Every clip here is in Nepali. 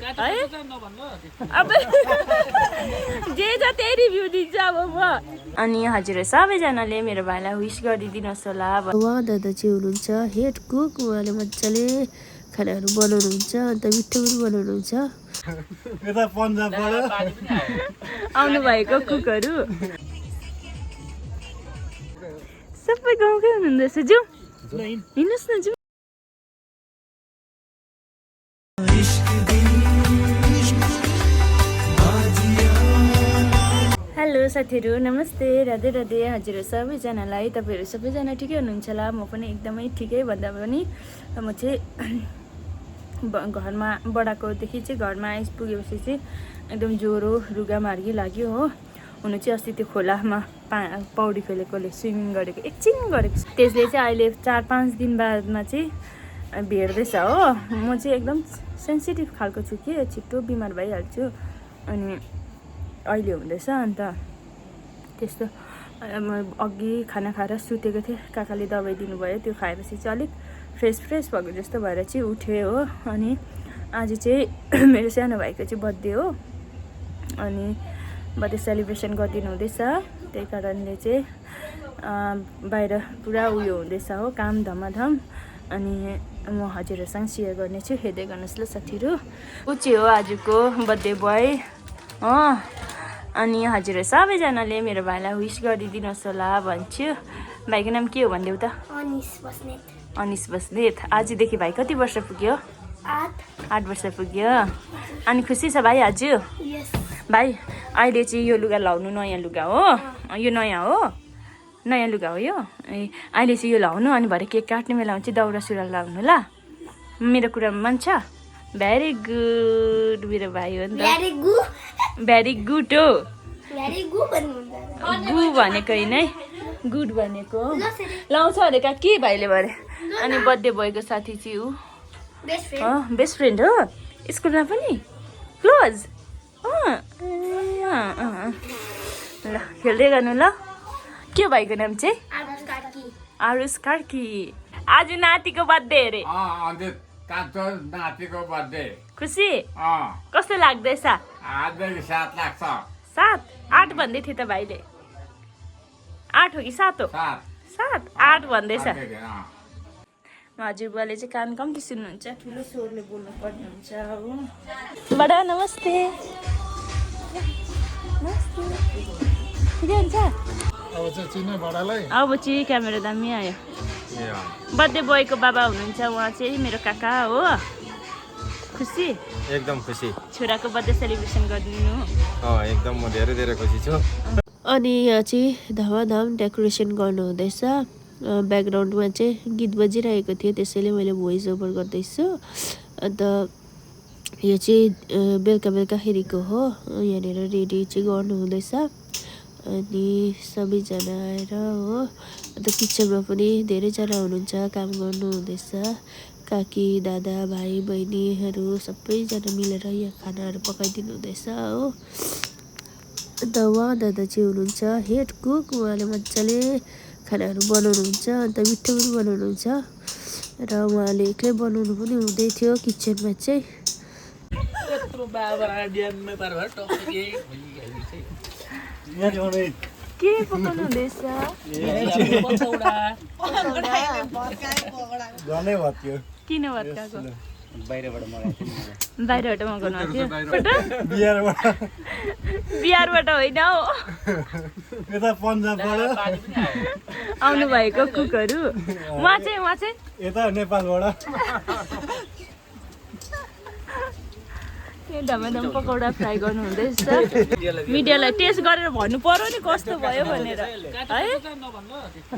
अब जे छ त्यही रिभ्यू दिन्छु अब म। अनि हजुर सबैजनाले मेरो भाइलाई विस गरिदिनुहोस् होला। उहाँ दादा चाहिँ हुनुहुन्छ हेड कुक। उहाँले मजाले खानाहरू बनाउनुहुन्छ अन्त मिठो पनि बनाउनुहुन्छ। आउनु भएको कुकहरू सबै गाउँकै हुनुहुँदैछ। जाउँ हिँड्नुहोस् न जाउँ। हेलो साथीहरू नमस्ते राधे राधे। हजुर सबैजनालाई तपाईँहरू सबैजना ठिकै हुनुहुन्छ होला। म पनि एकदमै ठिकै भन्दा पनि म चाहिँ घरमा बडाकोदेखि चाहिँ घरमा आइपुगेपछि चाहिँ एकदम ज्वरो रुगा मार्गी लाग्यो हो। हुनु चाहिँ अस्ति त्यो खोलामा पौडी खेलेकोले स्विमिङ गरेको एकछिन गरेको त्यसले चाहिँ अहिले 4-5 दिन बादमा चाहिँ भेट्दैछ हो। म चाहिँ एकदम सेन्सिटिभ खालको छु कि छिट्टो बिमार भइहाल्छु। अनि अहिले हुँदैछ अन्त त्यस्तो। अघि खाना खाएर सुतेको थिएँ, काकाले दबाई दिनुभयो, त्यो खाएपछि चाहिँ अलिक फ्रेस भएको जस्तो भएर चाहिँ उठेँ हो। अनि आज चाहिँ मेरो सानो भाइको चाहिँ बर्थडे हो अनि बर्थडे सेलिब्रेसन गरिदिनु हुँदैछ। त्यही कारणले चाहिँ बाहिर पुरा उयो हुँदैछ हो, काम धमाधम। अनि म हजुरहरूसँग सेयर गर्नेछु, हेर्दै गर्नुहोस् ल साथीहरू। ऊ चाहिँ हो आजको बर्थडे बोय हो। अनि हजुर सबैजनाले मेरो भाइलाई विस गरिदिनुहोस् होला भन्छु। भाइको नाम के हो भनिदेऊ त? अनिस बस्नेत। आजदेखि भाइ कति वर्ष पुग्यो? 8 वर्ष पुग्यो। अनि खुसी छ भाइ आज? भाइ अहिले चाहिँ यो लुगा लाउनु, नयाँ लुगा हो यो, नयाँ हो, नयाँ लुगा हो यो। ए अहिले चाहिँ यो लाउनु, अनि भरे केक काट्ने बेलामा चाहिँ दौरा सुरुवाल लाउनु ल। मेरो कुरामा मान्छ? भेरी गुड मेरो भाइ हो नि त। भेरी गुड हो। गु भनेको होइन है, गुड भनेको लाउँछ अरे के भाइले भरे। अनि बर्थडे बोयको साथी चाहिँ ऊ बेस्ट फ्रेन्ड हो स्कुलमा पनि क्लोज। ल खेल्दै गर्नु ल। के भाइको नाम चाहिँ? आरुष कार्की। आज नातिको बर्थडे अरे। नातिको बर्थडे। खुसी कस्तो लाग्दैछ? 7 लाग्छ। 7-8 भन्दै थियो त भाइले। 8 हो कि 7 हो? 7-8 भन्दैछ। हजुरबुवाले चाहिँ कान कम्ती सुन्नुहुन्छ, ठुलो स्वरले बोल्नु पर्ने हुन्छ हो। बडा नमस्ते। ठिकै हुन्छ? अब चाहिँ क्यामेरा दामी आयो। बर्थडे बोयको बाबा हुनुहुन्छ, उहाँ चाहिँ मेरो काका हो। खुसी? एकदम खुसी। छोराको बर्थडे सेलिब्रेसन गरिदिनु हो। एकदम म धेरै धेरै खुसी छु। अनि यहाँ चाहिँ धमाधम डेकोरेसन गर्नु हुँदैछ। ब्याकग्राउन्डमा चाहिँ गीत बजिरहेको थियो, त्यसैले मैले भोइस ओभर गर्दैछु। अन्त यो चाहिँ बेलुकाखेरिको हो। यहाँनिर रेडी चाहिँ गर्नु हुँदैछ अनि सबैजना आएर हो। अन्त किचनमा पनि धेरैजना हुनुहुन्छ, काम गर्नु हुँदैछ। काकी दादा भाइ बहिनीहरू सबैजना मिलेर यहाँ खानाहरू पकाइदिनु हुँदैछ हो। अन्त उहाँ दादा चाहिँ हुनुहुन्छ हेड कुक। उहाँले मजाले खानाहरू बनाउनुहुन्छ अन्त मिठो पनि बनाउनुहुन्छ र उहाँले एक्लै बनाउनु पनि हुँदै थियो किचनमा चाहिँ। के पकाउनु हुँदैछ? किन भत्काको? बाहिरबाट मगाउनु थियो। बिहारबाट होइन हौ, आउनु भएको कुकहरू। उहाँ चाहिँ यता नेपालबाट धमाधम पकौडा फ्राई गर्नु हुँदैछ। मिडियालाई टेस्ट गरेर भन्नु पर्यो नि कस्तो भयो भनेर है।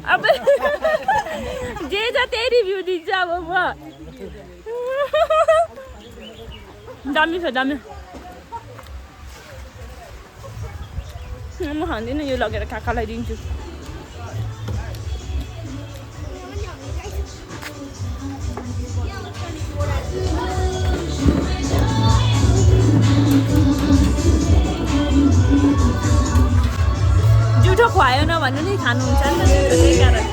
अब जे छ त्यही रिभ्यू दिन्छु अब म। दामी छ दामी। म खाँदिनँ, यो लगेर काकालाई दिन्छु। जुठो खुवायो न भन्नु नि, खानुहुन्छ नि त त्यही कारण।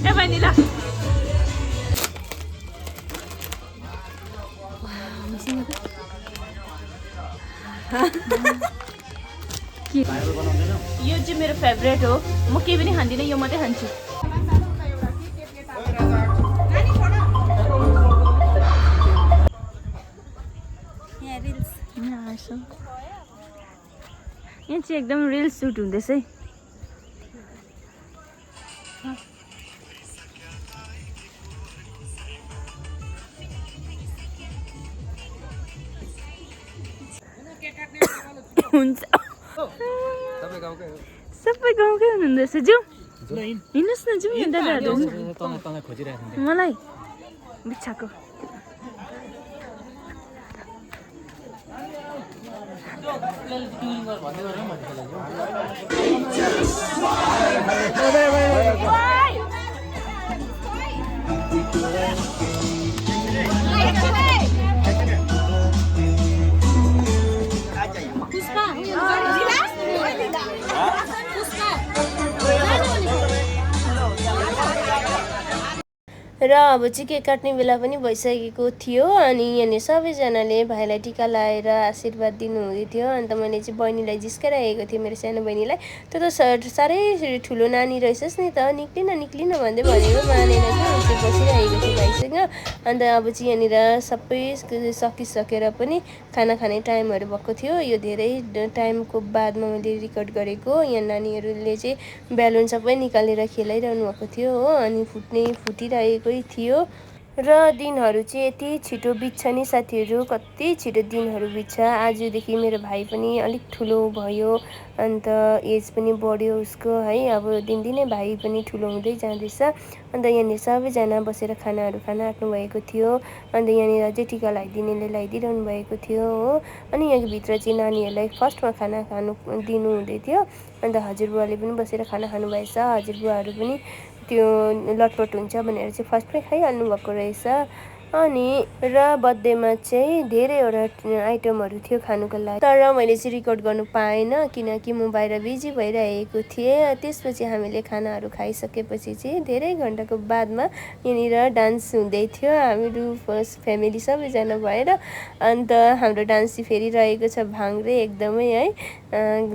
ए बहिनीला यो चाहिँ मेरो फेभरेट हो म केही पनि खान्दिनँ यो मात्रै खान्छु यहाँ चाहिँ एकदम रिल सुट हुँदैछ है हुन्छ सबै गाउँकै हुनुहुँदैछ जाउँ हिँड्नुहोस् न जाउँ दादाहरू मलाई बिच्छाको र अब चाहिँ केक काट्ने बेला पनि भइसकेको थियो अनि यहाँनिर सबैजनाले भाइलाई टिका लाएर आशीर्वाद दिनुहुँदै थियो अन्त मैले चाहिँ बहिनीलाई जिस्काइरहेको थिएँ मेरो सानो बहिनीलाई त्यो त साह्रै ठुलो नानी रहेछस् नि त निक्लिन भन्दै भनेको मानेन कि उसले बसिरहेको थियो भाइसँग अन्त अब चाहिँ यहाँनिर सबै सकिसकेर पनि खाना खाने टाइमहरू भएको थियो यो धेरै टाइमको बादमा मैले रेकर्ड गरेको यहाँ नानीहरूले चाहिँ ब्यालुन सबै निकालेर खेलाइरहनु भएको थियो हो अनि फुटिरहेको थियो र दिनहरू चाहिँ यति छिटो बित्छ नि साथीहरू कति छिटो दिनहरू बित्छ आजदेखि मेरो भाइ पनि अलिक ठुलो भयो अन्त एज पनि बढ्यो उसको है अब दिनदिनै भाइ पनि ठुलो हुँदै जाँदैछ अन्त यहाँनिर सबैजना बसेर खानाहरू खान आँट्नु भएको थियो अन्त यहाँनिर चाहिँ टिका लगाइदिनेले लगाइदिइरहनु भएको थियो हो अनि यहाँभित्र चाहिँ नानीहरूलाई फर्स्टमा खाना खानु दिनु हुँदै थियो अन्त हजुरबुवाले पनि बसेर खाना खानुभएछ हजुरबुवाहरू पनि त्यो लटपट हुन्छ भनेर चाहिँ फर्स्टमै खाइहाल्नु भएको रहेछ अनि र बर्थडेमा चाहिँ धेरैवटा आइटमहरू थियो खानुको लागि तर मैले चाहिँ रेकर्ड गर्नु पाएन किनकि म बाहिर बिजी भइरहेको थिएँ त्यसपछि हामीले खानाहरू खाइसकेपछि चाहिँ धेरै घन्टाको बादमा यहाँनिर डान्स हुँदै थियो हामीहरू फ्यामिली सबैजना भएर अन्त हाम्रो डान्स चाहिँ फेरिरहेको छ भाङ्रे एकदमै है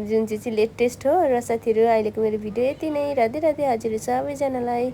जुन चाहिँ लेटेस्ट हो र साथीहरू अहिलेको मेरो भिडियो यति नै राधे राधे हजुर सबैजनालाई